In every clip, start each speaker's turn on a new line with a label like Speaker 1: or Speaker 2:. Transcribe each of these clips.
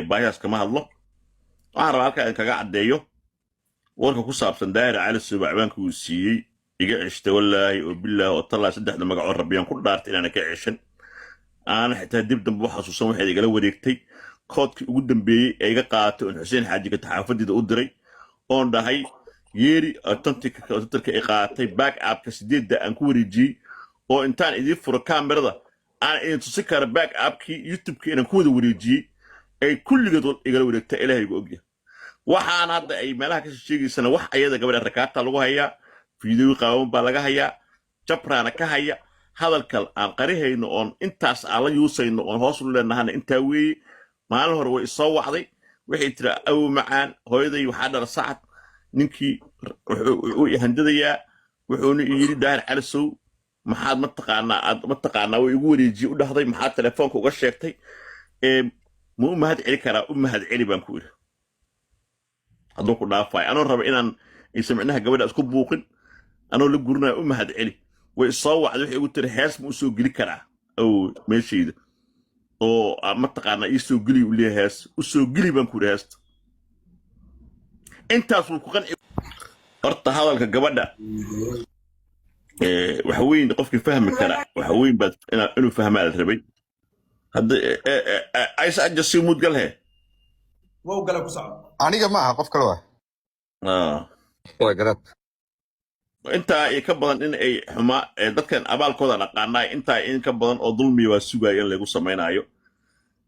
Speaker 1: Baahidaas kama hadlo. Waxaan rabaa halkaa in kaga caddeeyo warka ku saabsan Daahir Cali Suuba ciwaanka uu siiyey. Iga ceshta, wallaahi oo bilaahi oo tallaa, saddexda magacoo rabbiyaan ku dhaartay inaana ka ceshan, aana xitaa dib dambe u xasuusan. Waxayd igala wareegtay koodkii ugu dambeeyey ee iga qaadatay oon Xuseen Xaajiga taxaafadiida u diray oon dhahay yeeri authenticka i qaadatay, back upka sideedda aan ku wareejiyey, oo intaan idiin furo kaamirada aan idin tusi kara back upkii YouTube-ka inaan ku wada wareejiyey, ay kulligeed igala wareegtaa. Ilaahaygu ogyahay. Waxaan hadda ay meelaha ka sheegaysana wax ayada gabadha rakaata lagu hayaa, fiidiyo qaawan baa laga hayaa, jabraana ka haya. Hadalka aan qarihayno oon intaas aan la yuusayno oon hoos u leenahana intaa weeye. Maalin hore way isoo wacday, waxay tiri: "Awow macaan, hooyaday waxaa dhala Sacad, ninkii wuxuu i handadayaa, wuxuuna i yidhi: 'Daahir Calisow, maxaad mataqaanaa aad mataqaanaa way igu wareejiyey u dhahday, maxaad telefoonka uga sheegtay?' Ma u mahad celi karaa? U mahad celi," baan ku idhi. Hadduu ku dhaafayo, anoo raba inaan aysan micnaha gabadha isku buuqin, anoo la gurinayo, u mahad celi. Way isoo wacday, waxay igu tiri: "Hees ma u soo geli karaa ow meeshayda oo mataqaanaa ii soo geli?" U leeyahay, "Hees u soo geli," baan ku idhi. Heesta intaas wuu ku qanci. Horta hadalka gabadha waxa weyn qofkii fahmi kara, waxa weyn baad inuu fahmaa la rabay. Hadda aysa aja sii mudgal he.
Speaker 2: Wow, gala, ku soco.
Speaker 3: Aniga ma aha, qof kale waa.
Speaker 4: Waa garad.
Speaker 1: Intaa iyo ka badan in ay xumaa dadkan abaalkooda dhaqaanaa, intaa in ka badan oo dulmiya waa sugaya in lagu samaynaayo.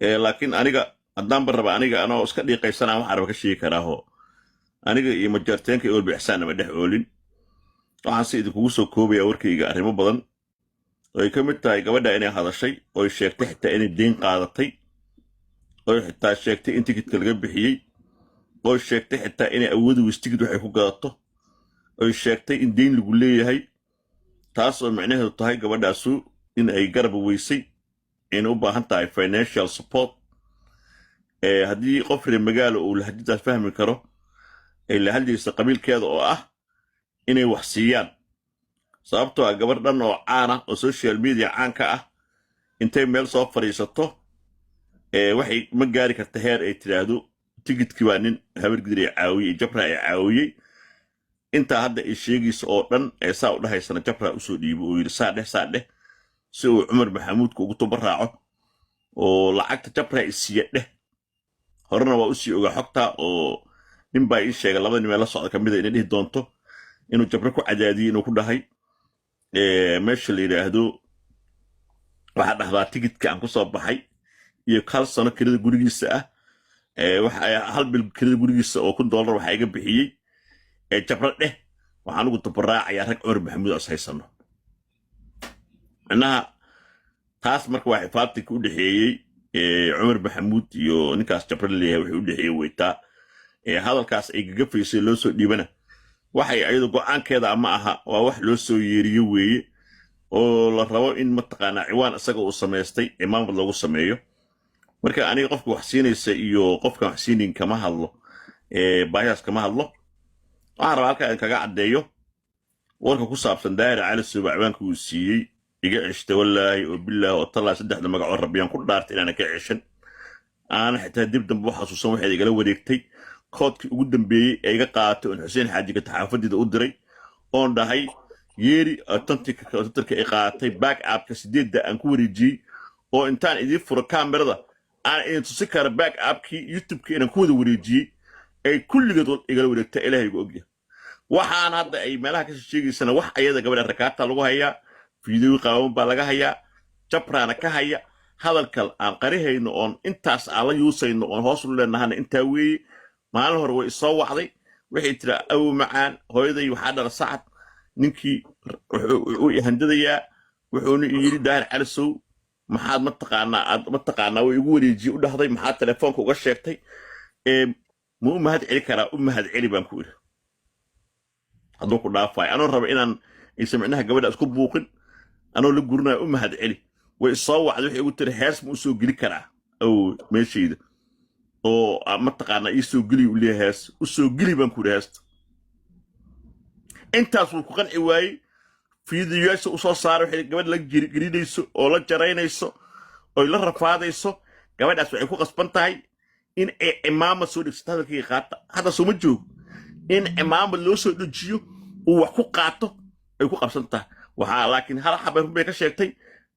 Speaker 1: Laakiin aniga haddaanba raba, aniga anoo iska dhiiqaysanaa, waxaan raba ka sheegi karaaho. Aniga iyo majarteenka iyo walba ixsaanama dhex oolin. Waxaan si idinkugu soo koobaya warkayga arrimo badan oo ay ka mid tahay gabadha inay hadashay oo ay sheegtay xitaa inay deyn qaadatay, oo xitaa sheegtay in tikidka laga bixiyey, oo sheegtay xitaa inay awoodi weys tikid waxay ku gadato, oy sheegtay in deyn lagu leeyahay, taas oo micnaheedu tahay gabadhaasu in ay garab weysay, inay u baahan tahay financial support. Haddii qof reer magaalo uu lahjadaas fahmi karo, ay la hadlaysa qabiilkeeda oo ah inay wax siiyaan, sababtoo ah gabar dhan oo caan ah oo social media caan ka ah intay meel soo fadhiisato waxay ma gaari karta heer ay tidhaahdo tigidkii baa nin Habargidir ay caawiyey, Jabra ay caawiyey. Intaa hadda ay sheegayso oo dhan ee saa u dhahaysana, Jabra usoo dhiibo oo yidhi: "Saa dheh, saa dheh," si uu Cumar Maxamuudka ugu tuba raaco oo "Lacagta Jabra isiiya" dheh. Horena waa usii ogaa xogta, oo nin baa ii sheegay labada nin ee la socda kamida inay dhihi doonto inuu Jabra ku cadaadiyey, inuu ku dhahay meesha la yidhaahdo waxaa dhahdaa tigidka aan ku soo baxay iyo hal sano kirada gurigiisa ah, waxa hal bil kirada gurigiisa oo $1000 waxaa iga bixiyey Jabra dheh. Waxaan ugu tabaraacayaa rag Cumar Maxamuud as haysano. Micnaha taas marka waa xifaabtinka u dhexeeyey Cumar Maxamuud iyo ninkaas Jabra leeyahay. Waxay u dhexeeyey weytaa hadalkaas ay gagafaysay loo soo dhiibana. Waxay ayadu go'aankeeda ama aha, waa wax loo soo yeeriyo weeye, oo la rabo in mataqaanaa ciwaan isaga uu samaystay cimaamad loogu sameeyo. Marka aniga qofka wax siinaysa iyo qofkan wax siinin kama hadlo, baahidaas kama hadlo. Waxaan rabaa halkaa in kaga caddeeyo warka ku saabsan Daahir Cali Suuba ciwaanka uu siiyey. Iga ceshta, wallaahi oo bilaahi oo tallaa, saddexda magacoo rabbiyaan ku dhaartay inaana ka ceshan, aana xitaa dib dambe u xasuusan. Waxayd igala wareegtay koodkii ugu dambeeyey ee iga qaadatay oon Xuseen Xaajiga taxaafadiida u diray oon dhahay yeeri authenticka i qaadatay, back upka sideedda aan ku wareejiyey, oo intaan idiin furo kaamirada aan idin tusi kara back upkii YouTube-ka inaan ku wada wareejiyey, ay kulligeed igala wareegtaa. Ilaahaygu ogyahay. Waxaan hadda ay meelaha ka sheegaysana wax ayada gabadha rakaata lagu hayaa, fiidiyo qaawan baa laga hayaa, jabraana ka haya. Hadalka aan qarihayno oon intaas aan la yuusayno oon hoos u leenahana intaa weeye. Maalin hore way isoo wacday, waxay tiri: "Awow macaan, hooyaday waxaa dhala Sacad, ninkii wuxuu i handadayaa, wuxuuna i yidhi: 'Daahir Calisow, maxaad mataqaanaa aad mataqaanaa way igu wareejiyey u dhahday, maxaad telefoonka uga sheegtay?' Ma u mahad celi karaa? U mahad celi," baan ku idhi. Hadduu ku dhaafayo, anoo raba inaan aysan micnaha gabadha isku buuqin, anoo la gurinayo, u mahad celi. Way isoo wacday, waxay igu tiri: "Hees ma u soo geli karaa ow meeshayda oo mataqaanaa ii soo geli?" U leeyahay, "Hees u soo geli," baan ku idhi. Heesta intaas wuu ku qanci waayey, fiidiyoyaasha usoo saaray waxay gabadha la gelinayso oo la jaraynayso oy la rafaadayso. Gabadhaas waxay ku qasban tahay In ay cimaamad soo dhegsato, hadalkayga qaata, hadda sooma joogo in cimaamad loo soo dhejiyo uu wax ku qaato ay ku qabsan tahay. Waxaa laakiin hal xabay run bay ka sheegtay: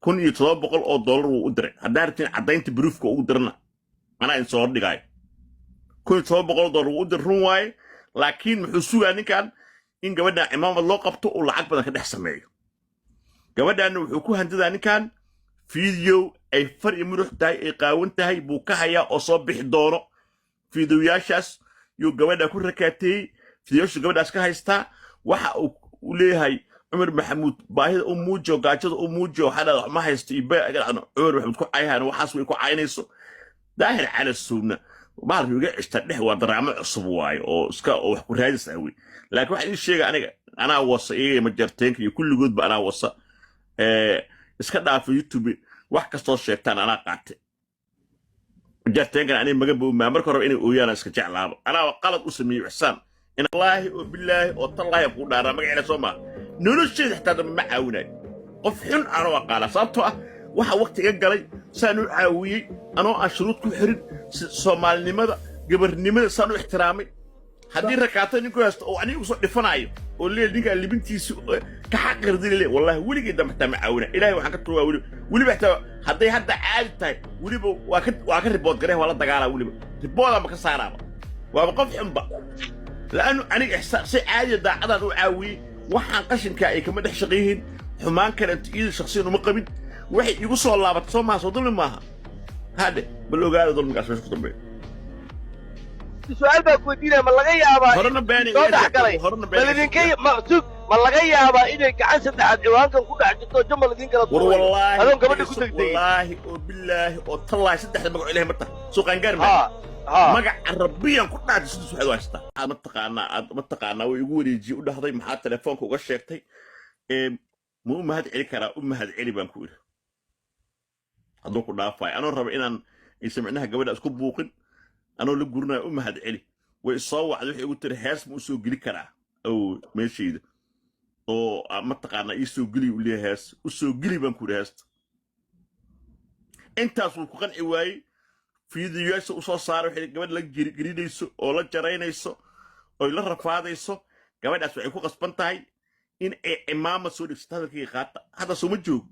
Speaker 1: $1700 wuu u diray. Haddaa rabtiin caddaynta proof-ka ugu dirana, anaa idin soo hordhigaayo. $1700 wuu u diray, run waaye, laakiin muxuu sugaa ninkan? In gabadhan cimaamad loo qabto, uu lacag badan ka dhex sameeyo. Gabadhanna wuxuu ku handadaa ninkan video ay far iyo murux tahay, ay qaawan tahay buu ka hayaa oo soo bixi doono. Fiidiyoyaashaas yuu gabadha ku rakaateeyey, fiidiyoyaashu gabadhaas ka haystaa. Waxa uu leeyahay Cumar Maxamuud baahida u muujiyo, gaajada u muujiyo, waxaa dhahda wax ma haysto iyo Cumar Maxamuud ku cayhaan, waxaas way ku caynayso. Daahir Calasowna bahalka iga cishta dhex waa daraamo cusub waaye oo iska oo wax ku raadis ah wey. Laakiin waxaa ii sheega aniga, anaa wasa iyaga majarteenka iyo kulligoodba anaa wasa. Iska dhaafa YouTube, wax kastoo sheegtaan anaa qaate. Majarteenkan aniga maga boomaa, marka hore inay ooyaan iska jeclaaba. Anaa qalad u sameeyey ixsaan in wallaahi oo bilaahi oo tallaahi kuu dhaaraa magaceena soo maaha. Nolosheeda xitaa dambe ma caawinayo qof xun anoo aqaana, sababtoo ah waxa waqti iga galay saan u caawiyey anoo aan shuruud ku xirin, soomaalinimada, gabarnimada saan u ixtiraamay. Haddii rakaato ninku haysto oo aniga usoo dhifanaayo oo leey ninkaa libintiisi ka xaqirdi le, wallahi weligay dambe xitaa ma caawina. Ilaahay waxaan ka tugaa weliba, weliba xitaa hadday hadda caadi tahay, weliba waa ka report garee, waa la dagaalaa, weliba report-aa ka saaraaba, waaba qof xunba. La'annu aniga ixsaan si caadiya daacadaan u caawiyey. Waxaan qashinkaa ay kama dhex shaqeyihiin, xumaan kaleeto iyada shakhsiyan uma qabin. Waxay igu soo laabatay soo maaha, soo dulmi maaha. Hadhe bal ogaada dulmigaas meesha ku dambeeya.
Speaker 3: Su-aal baa ku weydiinaya: ma laga yaabaa
Speaker 1: horena beeni
Speaker 3: soo dhex galay
Speaker 1: horena
Speaker 3: ma
Speaker 1: beeni
Speaker 3: lidinka ma sug, ma laga yaabaa inay gacan saddexaad ciwaankan ku dhex jirto, jamal idin kala
Speaker 1: war
Speaker 3: tuurayo
Speaker 1: wallaahi
Speaker 3: adoon gabadha ku degdegin?
Speaker 1: Wallaahi oo bilaahi oo tallaahi, saddexda magaco ilahay ma tahay soo qaangaar maa
Speaker 3: ha ha
Speaker 1: magaca rabbiyan ku dhaartay, sidiis waxaad u haystaa. Aad ma taqaanaa, aad ma taqaanaa, way igu wareejiyey, u dhahday maxaa telefoonka uga sheegtay? Ma u mahad celi karaa? U mahad celi baan ku idhi hadduu ku dhaafayo, anoo raba inaan aysan micnaha gabadha isku buuqin, anoo la gurinayo. U mahad celi. Way soo wacday, waxay igu tiri hees ma u soo geli karaa oo meeshayda oo ma taqaanaa ii soo geli? U leeyahay hees u soo geli baan ku idhi heesta. Intaas wuu ku qanci waayey. Fiidiyoyaasha u soo saaray waxay gabadha la gerinayso oo la jaraynayso oy la rafaadayso. Gabadhaas waxay ku qasban tahay in ay cimaamad soo dhegsato, hadalkayga qaata, hadda sooma joogo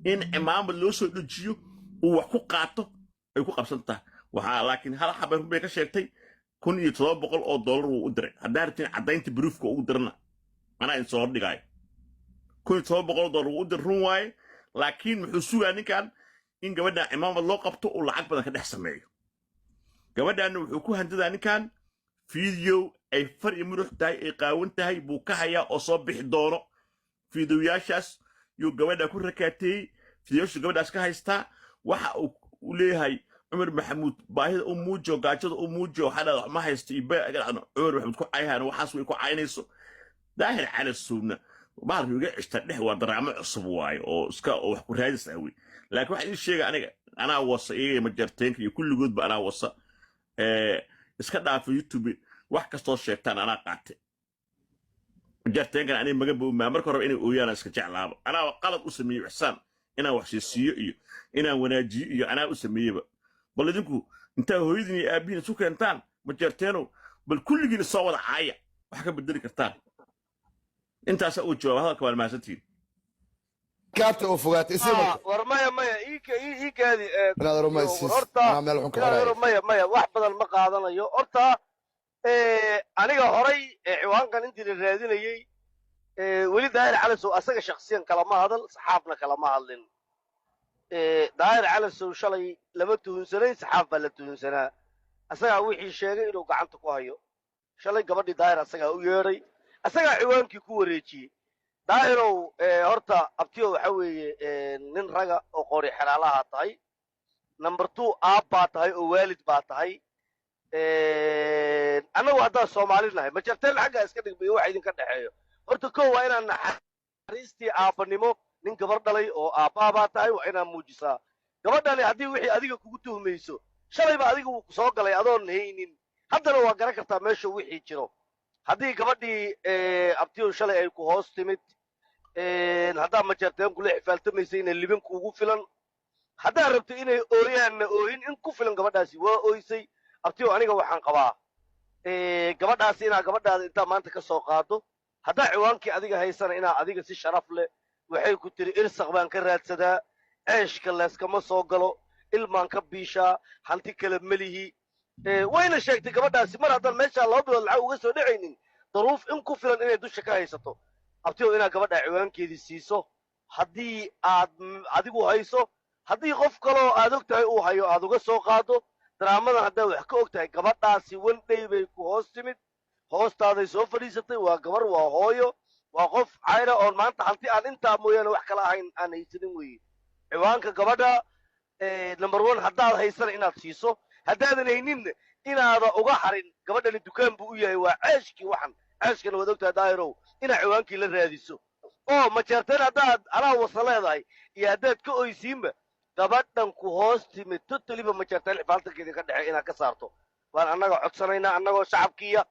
Speaker 1: in cimaamad loo soo dhejiyo, uu wax ku qaato ay ku qabsan tahay. Waxaa laakiin hal xabay run bay ka sheegtay: $1700 wuu u diray. Haddaa rabtiin caddaynta proof-ka ugu dirana, anaa idin soo hordhigaayo. $1700 wuu u diray, run waaye, laakiin muxuu sugaa ninkan? In gabadhan cimaamad loo qabto, uu lacag badan ka dhex sameeyo. Gabadhanna wuxuu ku handadaa ninkan video ay far iyo murux tahay, ay qaawan tahay buu ka hayaa oo soo bixi doono. Fiidiyoyaashaas yuu gabadha ku rakaateeyey, fiidiyoyaashu gabadhaas ka haystaa. Waxa uu leeyahay Cumar Maxamuud baahida u muujiyo, gaajada u muujiyo, waxaa dhahda wax ma haysto iyo Cumar Maxamuud ku cayhaan, waxaas way ku caynayso. Daahir Calasowna bahalka iga cishta dhex waa daraamo cusub waaye oo iska oo wax ku raadis ah wey. Laakiin waxaa ii sheega aniga, anaa wasa iyaga majarteenka iyo kulligoodba anaa wasa. Iska dhaafa YouTube, wax kastoo sheegtaan anaa qaate. Majarteenkan aniga maga boomaa, marka hore inay ooyaan iska jeclaaba. Anaa qalad u sameeyey ixsaan inaan wax siisiiyo iyo inaan wanaajiyo iyo anaa u sameeyeyba. Bal idinku intaa hooyadiin iyo aabbihiin isu keentaan, majarteenow, bal kulligiin soo wada caaya, wax ka bedeli kartaan. Intaasaa uu jawaaba hadalka. Waa mahadsantihiin.
Speaker 4: Kaabta oo fogaatay isii marka.
Speaker 3: War maya, maya, ii kaadi.
Speaker 4: Inaad rumaysis
Speaker 3: horta
Speaker 4: anaa meel xun ka
Speaker 3: inaad
Speaker 4: xiraya.
Speaker 3: Maya, maya, wax badan ma qaadanayo. Horta aniga horay ciwaankan intii la raadinayey, weli Daahir Calasow asaga shakhsiyan kalama hadal, saxaafna kalama hadlin. Daahir Calasow shalay lama tuhunsanayn, saxaaf baa la tuhunsanaa. Asagaa wixii sheegay inuu gacanta ku hayo. Shalay gabadhii Daahir asagaa u yeedhay, asagaa ciwaankii ku wareejiyey. Daahirow, horta abtiyo waxa weeye nin raga oo qori xeraalaha tahay. Number two, aab baa tahay oo waalid baa tahay. Annagu haddaan Soomaali nahay, majarteen xaggaa iska dhigbayo waxa idinka dhexeeyo. Horta kow waa inaan naxariistii aabbanimo, nin gabar dhalay oo aabbaa baa tahay, waa inaan muujisaa. Gabadhani haddii wixii adiga kugu tuhmayso, shalayba adiga wuu ku soo galay adoon haynin, haddana waa garan kartaa meesha wixii jiro. Haddii gabadhii abtiyow shalay ay ku hoos timid, haddaa majarteen kula xifaaltamaysa inay libin kuugu filan, haddaad rabto inay ooyaanna ooyin in ku filan, gabadhaasi waa ooysay. Abtiyo, aniga waxaan qabaa gabadhaasi inaa gabadhaada intaa maanta ka soo qaado, haddaa ciwaankii adiga haysana, inaa adiga si sharaf leh. Waxay ku tiri, "Irsaq baan ka raadsadaa, ceeshka leeskama soo galo, ilmaan ka biishaa, hanti kale melihi." Wayna sheegtay gabadhaasi mar haddaan meeshaa 2 bilood lacag uga soo dhacaynin, daruuf in ku filan inay dusha ka haysato. Abtiyo, inaad gabadha ciwaankeedii siiso haddii aad adigu hayso, haddii qof kaloo aad og tahay uu hayo, aad uga soo qaado. Daraamadan haddaad wax ka og tahay, gabadhaasi wandhay bay ku hoos timid, hoostaaday soo fadhiisatay. Waa gabar, waa hooyo, waa qof cayra oon maanta hanti aan intaa mooyaane wax kala ahayn aan haysanin weeye. Ciwaanka gabadha, number one, haddaad haysana inaad siiso, haddaadan hayninna inaada uga harin. Gabadhani dukaan buu u yahay, waa ceeshkii. Waxan ceeshkana waad ogtahay, Daahirow, inaad ciwaankii la raadiso oo Majeerteen haddaad anaa wasa leedahay iyo haddaad ka oysiinba, gabadhan ku hoos timid totally-ba Majeerteen xifaaltankeedii ka dhexey inaad ka saarto waan annaga codsanaynaa. Annagoo shacabkiiya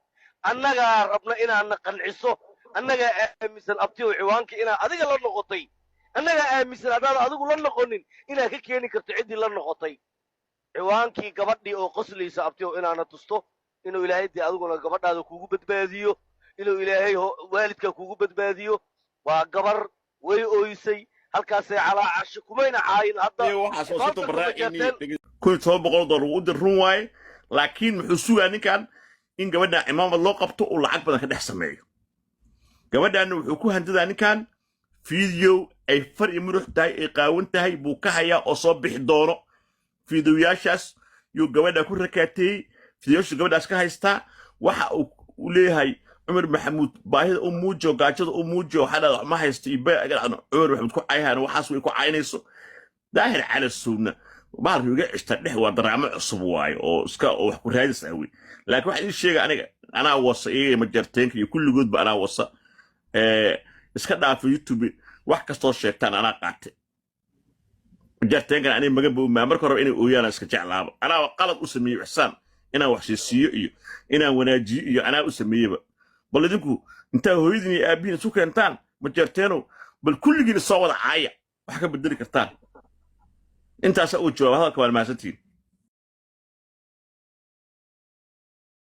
Speaker 3: annagaa rabna inaadna qanciso. Annagaa aaminsan, abtiyow, ciwaankii inaad adiga la noqotay. Annagaa aaminsan haddaad adigu la noqonin inaad ka keeni karto ciddii la noqotay ciwaankii gabadhii oo qoslaysa. Abtiyow, inaana tusto, inuu Ilaahay dee adiguna gabadhaada kugu badbaadiyo, inuu Ilaahay waalidka kugu badbaadiyo. Waa gabar way ooysay, halkaasay calaacasho, kumayna caayin hadda.
Speaker 1: Waxaas oo
Speaker 3: xifaaltanka
Speaker 1: soddon baraa
Speaker 3: Majeerteen.
Speaker 1: $1700 uu u dir, run waaye, laakiin muxuu sugaa ninkan? In gabadha cimaamad loo qabto, uu lacag badan ka dhex sameeyo. Gabadhaana wuxuu ku handadaa ninkan video ay far iyo murux tahay, ay qaawan tahay buu ka hayaa oo soo bixi doono. Fiidiyoyaashaas yuu gabadha ku rakaateeyey, fiidiyoyaashu gabadhaas ka haystaa. Waxa uu u leeyahay Cumar Maxamuud baahida u muujiyo, gaajada u muujiyo, waxaa dhahda wax ma haysto iyo bee aga dhacno. Cumar Maxamuud ku cayhaan, waxaas way ku caynayso. Daahir Calasowna bahalka iga cishta dhex, waa daraamo cusub waaye oo iska oo wax ku raadis ah wey. Laakiin waxaa ii sheega, aniga anaa wasa iyaga Majarteenka iyo kulligoodba anaa wasa. Iska dhaafa YouTube, wax kastoo sheegtaan anaa qaate. Majarteenkana aniga magan bowmaa, marka hore inay ooyaan iska jeclaaba. Anaa qalad u sameeyey ixsaan inaan wax siisiiyo iyo inaan wanaajiyo iyo anaa u sameeyeyba. Bal idinku intaa hooyadiin iyo aabbihiin isu keentaan, Majarteenow, bal kulligiin soo wada caaya, wax ka bedeli kartaan. Intaasaa uu jawaaba hadalka. Waan mahadsantihiin.